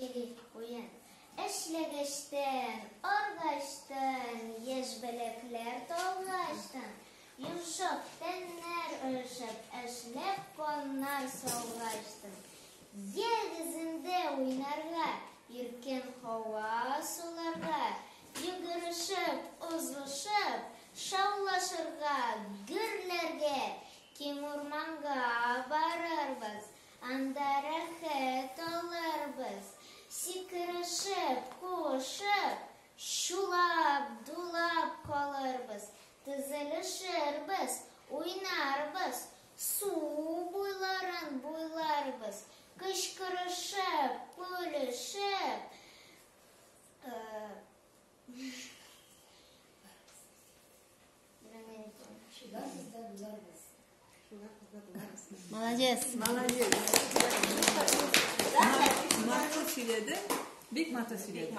Уен. Эшләгәчтән, аргачтан, яшь беләкләр талгачтан, йомшак тәннәр өшеп, эшләп каннар саугачтан. Ягез инде уйнарга, иркен һава суларга, йөгерешеп, узышып, шаулашырга, гөрләргә, киң урманга барырбыз, анда рәхәт алырбыз. Сикерешеп, куышып, шулап, дулап калырбыз, тезелешербез, уйнарбыз, су буйларын буйларбыз, кычкырышып, көлешеп, Молодец. Молодец. Матур сөйләде. Бик матур сөйләде.